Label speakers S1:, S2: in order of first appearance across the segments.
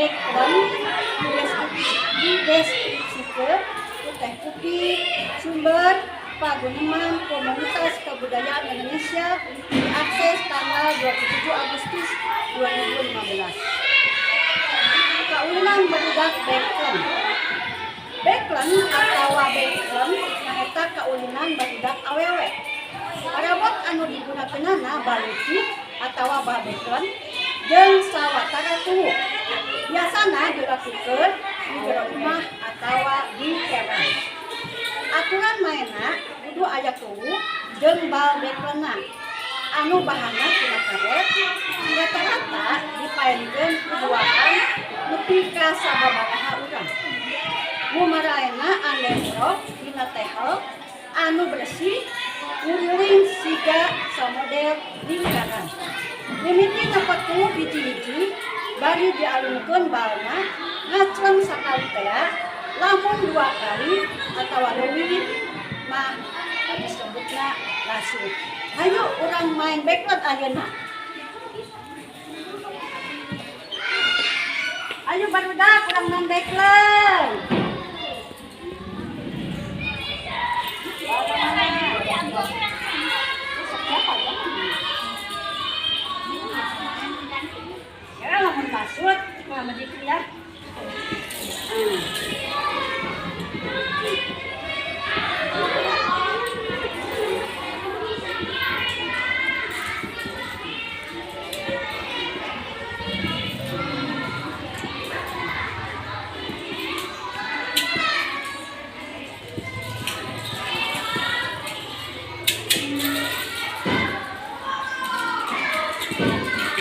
S1: Background dideskripsikeun ku Teh Puki, sumber Paguneman Komunitas Kebudayaan Indonesia, diakses tanggal 27 Agustus 2015. Kaulinan barudak beklon. Beklon atawa beklon nyaeta kaulinan barudak awewe. Parabot anu digunakeunana baluti atawa bal beklon jeung sawatara tuwuh. Biasana dilakukeun di jero imah atawa di teras. Aturan mainna kudu aya tuwuh jeung bal beklonna anu bahanna tina karet, rata-rata dipaenkeun ku duaan nepi ka sababaraha urang. Mumaraenna andembrok dina tehel anu bersih nguriling siga samodel lingkaran. Mimiti nyokot tuwuh hiji-hiji bari dialungkeun balna, ngacleng sakali tea, lamun dua kali atawa leuwih mah disebutna lasut. Hayu urang main beklon ayeuna. Ayo barudak, urang main beklon. Ya, lamun lasut mah ya.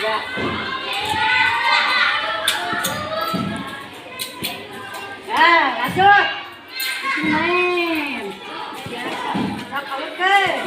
S1: Ya. Nah, lanjut. Main. Ya, sok alurkeun.